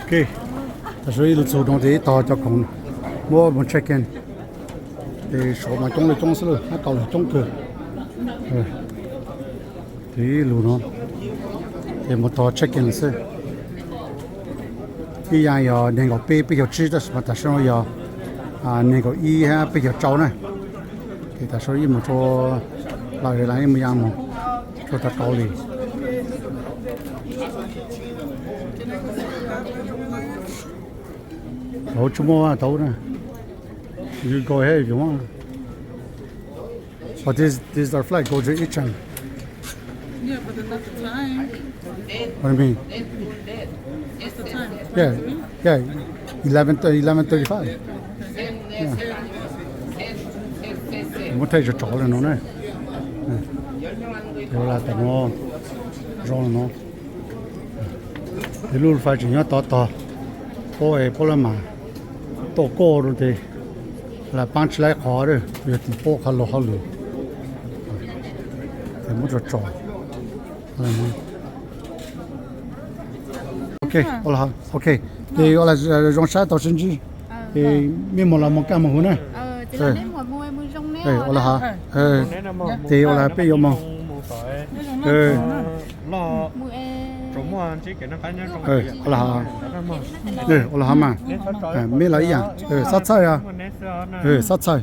Ok, tam sim no ib lub txug no ces ib tog cov khoom muab mus check in. Ces saum mas coob li coob xwb lawm, hab Kaus Lim coob kawg. Ces ib lub no ces mus tog check in lawm xwb. Ib yaam yog neeg nkaum peb peb caug tsib, tab sis mas tam sim no yog neeg nkaum ib hab peb caug rau na. Ces tam sim no ib mus rua, los ib mus ya mus rua tog Kaus Lim. Tau tsis muaj tau na. You go ahead if you want. But this this is our flight go to Icheon. Yeah, but then that's the time. What do you mean? What's the time? Yeah, yeah, eleven eleven thirty-five. Yeah. Muab thaij tso tsov lawm no na. Ua la tam no zoo no. Ces lub fais tseem nyob tod tog, puab puab lab mas tuaj kuaj rau tes, lam paab tsi laib qhov, yog tim puab qhov lug hauj lwm. Ces muab tso tsov. Ok, ok. Ces ua zoo saib tau sib ntsib. Mej moog los moog kaj moog huv na. Ua li hab. Ces ua li peb yuav moog. Ua li hab. Ua li hab mas. Mej los ib yaam. Xob txhawj os. Xob txhawj.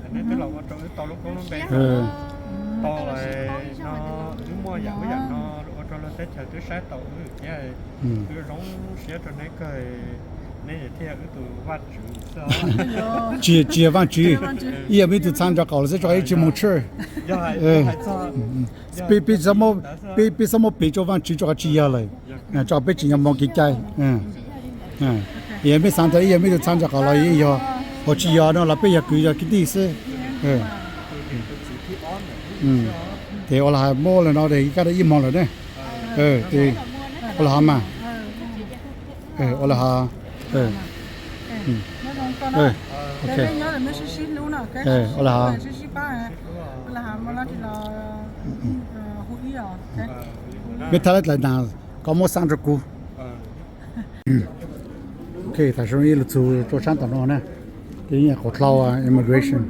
Tsis, tsis yog Vaajtswv. Ib yam mej tug txha ntsa qaum los xwb, tso ib tsi moog tshwj. Peb xob muab piv rua Vaajtswv, tso tsis yog lawm. Tso peb tseem yuav moog kev cai. Yog mej xaav tau ib yam mej tug txha ntsa qaum los yeej yog, hos tsis yog no los peb yog kwv yog kwv tij xwb. Ces ua li hab, muab li no kaj dab ib moog lawm ne. Ua li hab mas. Ua li hab. Ua li hab. Mej thaj dlai nas koj muab xaav rua kuv. Ok, tam sim no ib lug txug rua saab tom no na, ces nyaj qaum dlhau immigration,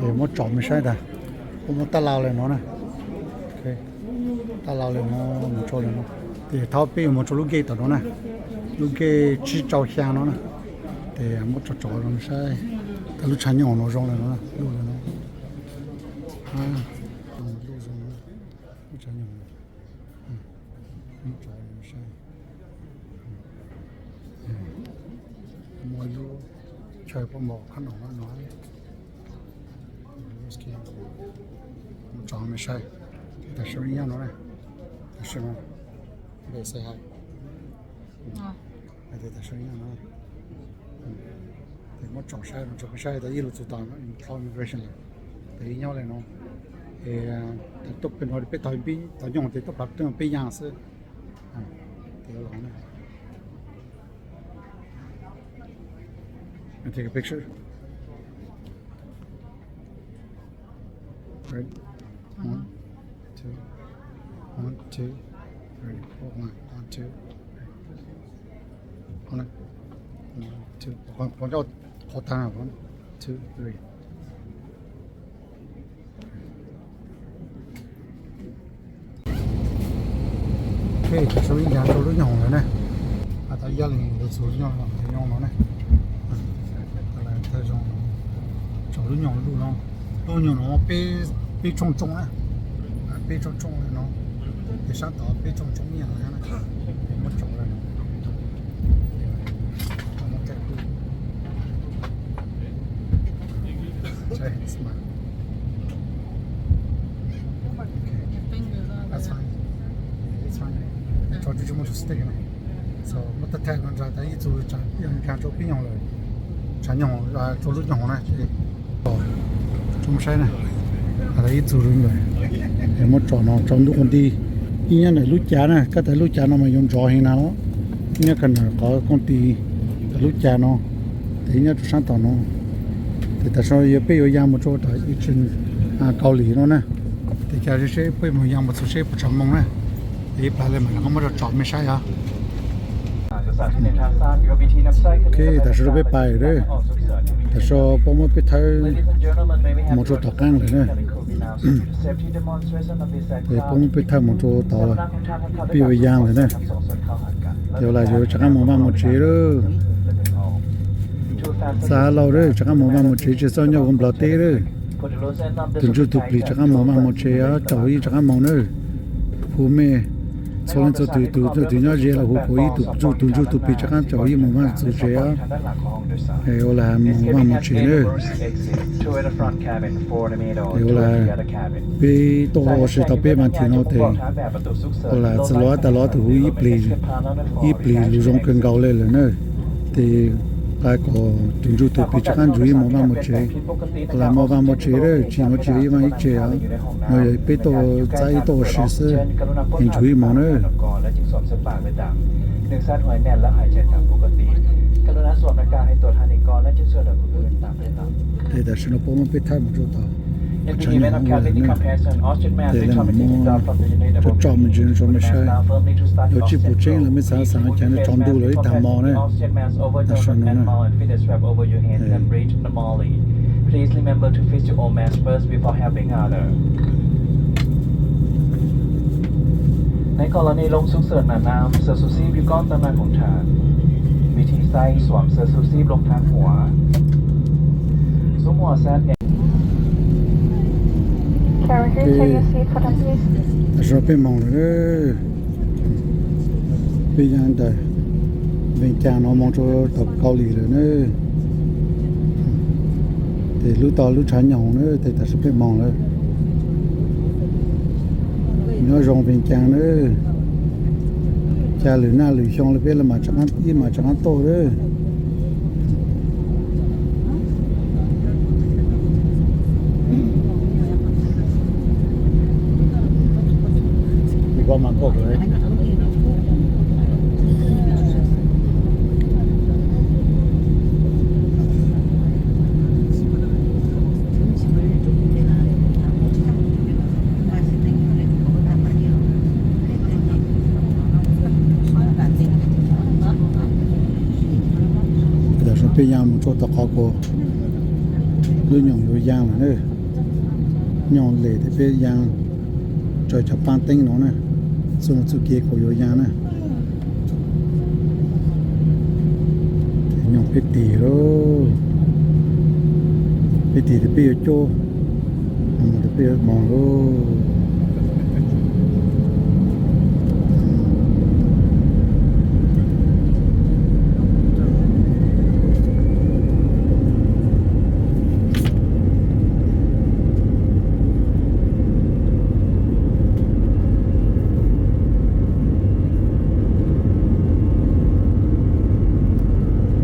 ces muab tsom mej saib tas, kuv muab taj laj le no na. Taj laj le no, moog rua le no, ces thaum peb yuav moog rua lub gate tom no na, lub gate tsib rau xyaa no na, ces muab tsom tsom no saib tas lub tshav nyooj no zoo le no, lub le no, lub zoo, lub tshav nyooj. Muab tsom saib. Muaj ib lub chaw pab npau khab noom no. Muab tsom mej saib. Tam sim no nyob no na. Tam sim no npe xai hais. Tam sim no nyob no. Ces muab tsom saib no, tsom mej saib tas ib lug txug tom immigration lawm. Ces ib nyob le no, tuaj peb no peb tog nyooj ces tuaj plav peb yaas xwb. Ces los na. Take a picture. Ready? One, two, one, two, three, four, one, one, two, three. One, two, one, one, one, two, three. Ok, tam sim no ib ncaag rua lub nyoog lawm na. Has tas ib yam le lug txug lub nyoog no na. Thawj zaug tsom lub nyoog lub no, lub nyoog no peb tshooj tshooj na, peb tshooj tshooj le no, ces saab tod peb tshooj tshooj ib yaam le na. Muab tsom le no. Tso tsis muaj tug stick na. So muab thaij thaij no ntag, tas ib txug ncaag rua peb nyoog lawm, tshav nyoog rua lub nyoog na. Tso saib na, tas ib txug lawm, muab tsom no tsaus ntuj quas nti. Ib nyob ntawm lub cav na, kab tas lub cav no mas yuav ntsov heev na los, ib nyob kag ntawm qhov kooj tis lub cav no, ces ib nyob rua saab tom no. Ces tam sim no yog peb yuav ya mus rua tom Icheon, Kaus Lim no na. Ces ca seb peb mus ya mus txug seb puas tshav moo na. Ces ib plag le mas rov qab muab rua tsom mej saib os. Ok, tam sim no peb pais lawm. Tam sim no puab muab peb thawb mus rau tom qaab lawm na. Puab muab peb thawb mus rau tod, peb yuav yaa lawm na. Yog lawm yuav rov qaab moog vaaj moog tsev lawm. Xaav lauj, rov qaab moog vaaj moog tsev, tsi xob nyob huv Nplog teb lawm. Tug ntsuj tug plig rov qaab moog vaaj moog tsev, caum ib rov qaab moog na. Hu mej txhua leej txhua tug, tug nyob ze los hu kuas ib tug ntsuj tug ntsuj tug plig rov qaab caum ib moog vaaj txug tsev os. Ua lawm moog vaaj moog tsev na. Ua lawm peb tuaj ua si tau peb vaam thim no tes, ua lawm txawm los tas los tus hu ib plig, ib plig lug zoo kawg nkaus le lawm na. Tes qha kom tug ntsuj tug plig rov qaab nrug ib moog vaaj moog tsev. Ua lawm moog vaaj moog tsev lawm, tsi moog tsev ib vaaj ib tsev os. No yog peb tuaj txhaj ib tuaj ua si xwb, es nrug ib moog na. Tes tam sim no puab muab peb thawb mus rau tom tshav nyoog lawm na. Tes lawv mam muab tsom tsom me ntsis rau mej saib. Yog tsi pum tseeb los mej xaav xaav caag no tsaus ntuj lawm ib taag mo na. Tam sim no na. Please remember to fix your own mask first before helping others. Nais koj los nej lông xúc xưởng nặng năm, sửa xù xíp yus cón tâm an khổng thản. Vị trí xoay xoảm sửa xù xíp lông tháng hủa. Số một xe. Can you take your seat for them, please? Tam sim no peb moog lawm. Peb yaam ntawm Vees Caas no moog rau tom Kaus Lim lawm na. Tes lub tog lub tshav nyoog na, tes tam sim peb moog lawm. Nyob zoo Vees Caas na. Ca lwm naj lwm xyoo le peb le maam rov qaab, ib maam rov qaab tuaj lawm. Tam sim no peb yaa moog rua tom qhov kuas lub nyoog yuav yaa lawm na. Nyoog lem tes peb yaa raws cov paab teeb no na, txuj txuj kev kuas yuav yaa na. Nyoog peb tis lauj, peb tis tes peb yuav cuab, tes peb yuav moog lauj.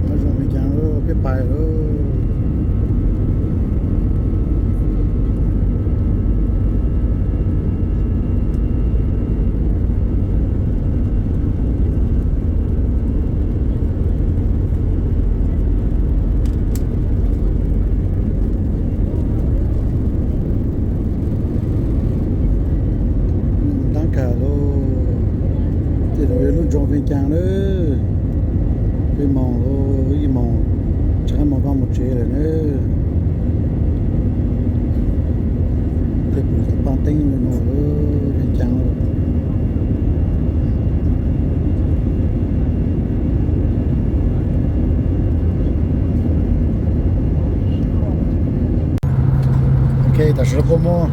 Nyob zoo Vees Caas, peb pais lawm. Taab kag lauj, tej zaum yog lub nroog Vees Caas lawm. Peb moog lauj, ib moog rov qaab moog vaaj moog tsev lawm na. Tej pum cov paab teeb le nuav lawm, Vees Caas lawm. Ok, tam sim no puab muab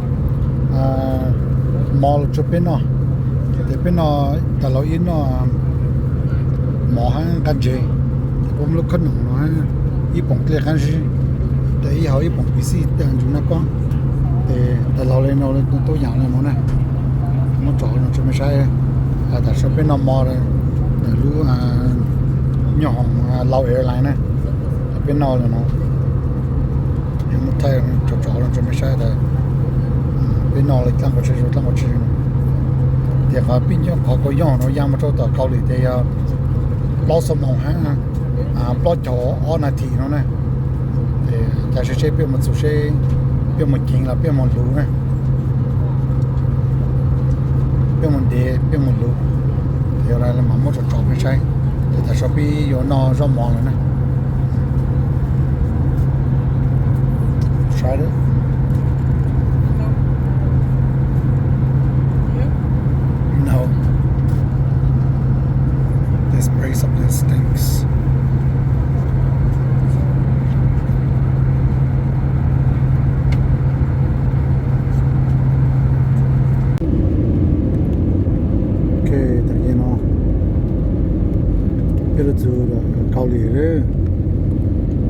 mov los tsua peb noj. Tes peb noj, tas laug ib noj mov hab nqaij ntseg, tes puab muab lub khaub noom no hab ib poom dlej qaab zib, tes ib hau ib poom piv xij tej ntsug noj koob. Tes tas laug le no, tub yaam le no na, muab tso no tsua mej saib. Tam sim no peb noj mov ntawm lub nyoob hoom Lao Airline na, peb noj le no. Muab thaij tso tso no tsua mej saib tas peb noj le dlaab quas tsi zoo dlaab quas tsi zoo. Tes qhov peb nyob qhov kua nyooj no yaa mus rua tom Kaus Lim tes yog plaub xuab moos hab plaub caug ob nas this no na. Tes ca seb seb peb mus txug seb peb mus ceev los peb mus luv na, peb mus ntev peb mus luv. Tes yog le mam muab tso tso mej saib. Tam sim no peb yuav noj zaub mov lawm na. Saib, no, this place up there stinks. Ok, tam sim no peb los txog Kaus Lim lawm.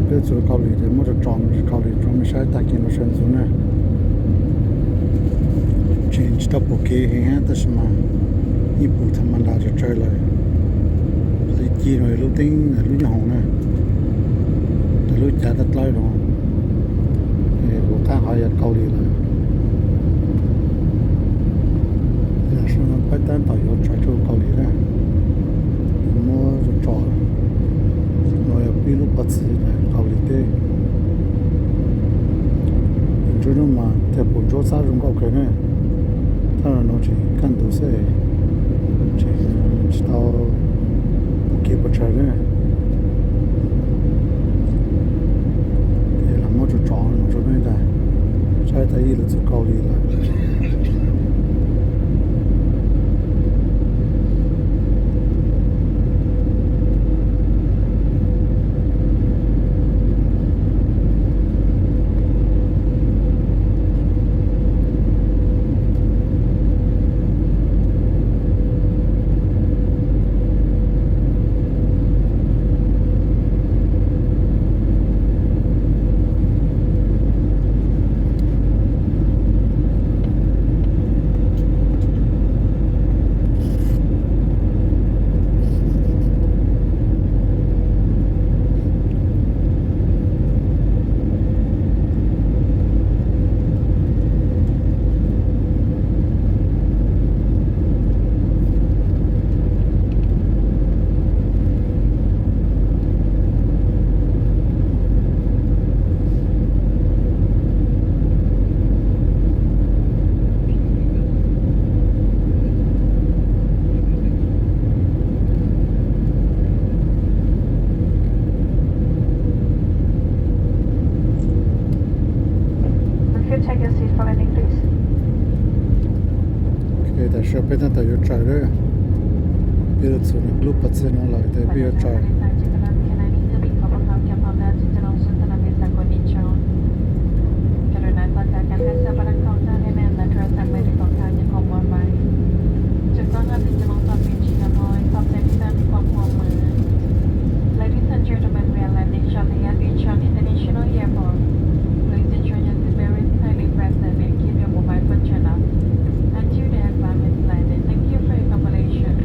Peb los txog Kaus Lim ces muab tso tso no, Kaus Lim rau nej saib tag kis no sawv ntxov na. Tseem tsis tau pom kev heev tab sis mas yeej pom tham ma ntas tsawg tsawg lawm. Li ci no lub teeb lub nyob hoom na, lub cav tab dlawb no, pum qab qhov yog Kaus Lim lawm. Yog sab peb tab tom yuav tsaws rau Kaus Lim na, muab tso tso no yog peb lub pov txwv Kaus Lim teb. Ntsuab no mas tias pum ntsuab xab zoo nkauj kawg na. Tab no tseem kaj ntug xwb, tseem tsis tau pom kev pes tsawg na. Ces los muab tso tso no rau nej ntag. Saib tas ib los txog Kaus Lim lawm. If you take your seat for landing, please. Ok, tam sim no peb tab tom yuav tsaws lawm. Peb los txog nws lub pov txwv no lawm ces peb yuav tsaws. Ladies and gentlemen, we are landing shortly at Incheon International Airport. Please ensure your seatbelt is tightly fastened and keep your mobile phone turned off until the aircraft is landed. Thank you for your cooperation.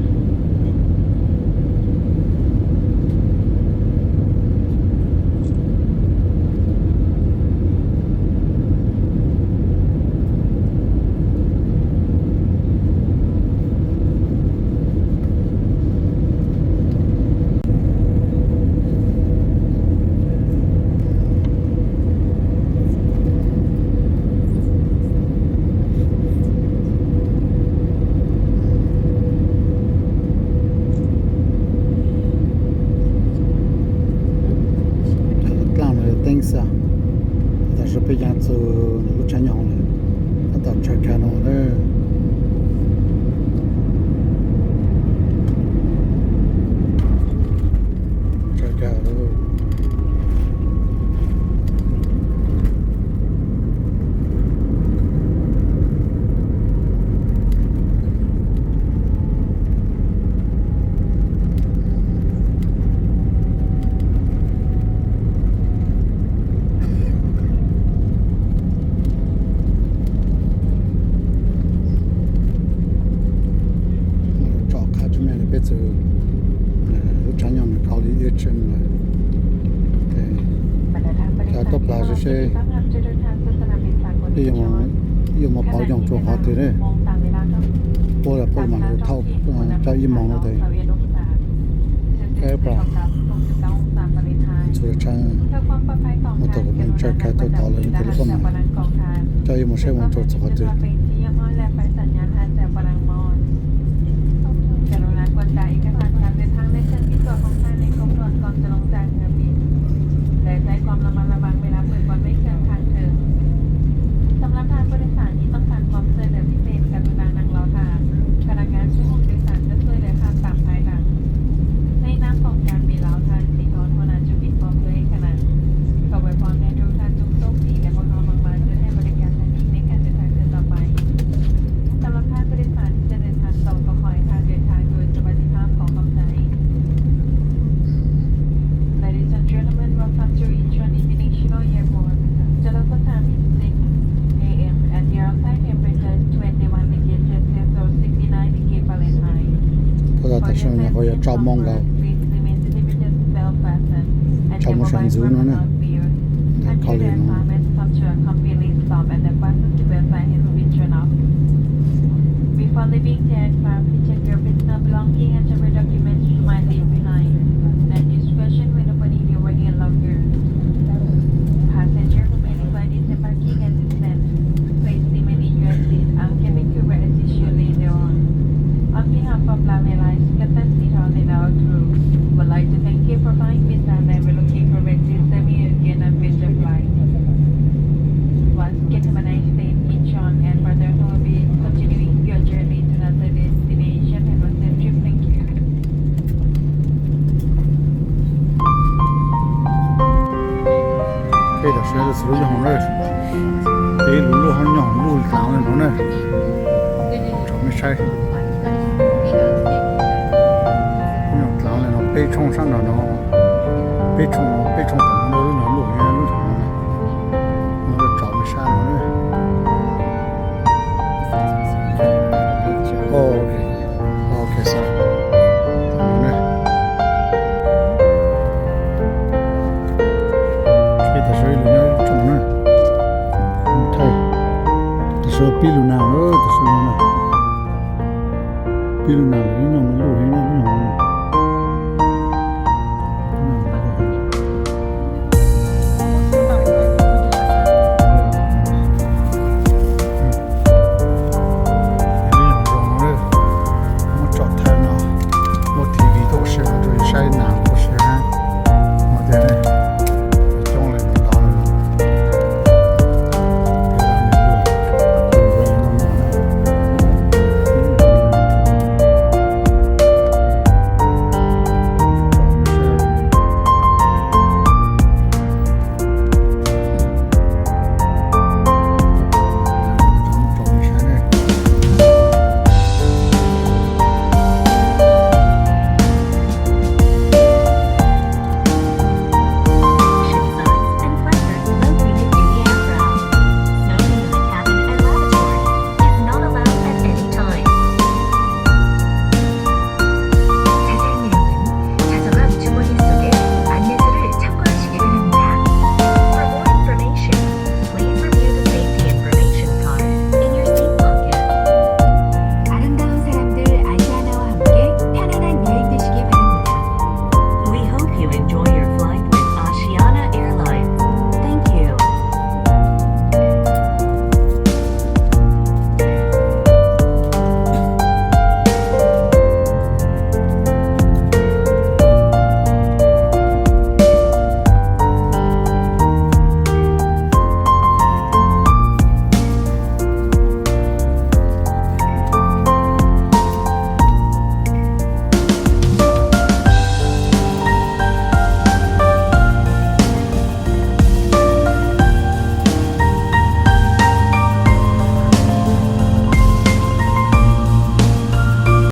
Cov dlaj no yog teeb xwb. Tam sim no peb yeej txog lub tshav nyob hoom lawm, tab tom tsaws kag no na. Tsaws kag. Tsom qab tsis meej li, peb txog lub tshav nyob Kaus Lim Airport lawm. Ces coj tau plas seb peb yuav mus pauv yoog rau qhov twg ne. Puab los puab mam li thauj, coj ib moos no ces kaw plas, txhua tshee mus tau kom peb tsaws kag tau tod lawm ces lawv puab mam coj ib moos seb mus rau txog qhov twg. กรุณาตรวจตราเอกสารการเดินทางและเครื่องที่ตรวจของ Sab no qhov yog tso moo nkaus, tso moo sawv ntxuv no na. Ntawm koj li no. Before leaving the aircraft, please check your personal belongings and travel documents you might leave behind. At your discretion when opening your baggage and luggage. Passenger who may require disembarking assistance, please remain in your seat and cabin crew will assist you later on. On behalf of Lao Airlines, Captain Sithon and our crew would like to thank you for flying with us and we looking forward to serving you again on future flights. Once again, have a nice stay in Incheon and for those who will be continuing your journey to another destination, have a safe trip. Thank you. Peb tam sim no txog lub nyuag hoom na, peb lub lub hoob nyuag hoom luj dlaav li no na, tsom mej saib. Nyuag dlaav li no peb tshooj sab nraud no, peb tshooj, peb tshooj tom no lub nyuag luj, lub nyuag hoom no, tsom mej saib no na. Ok, ok, xav. Peb tam sim no ib lub nyuag tshooj na, thawj, tam sim no pib lug nag lawm, tam sim no na, pib lug nag lawm ib nyuag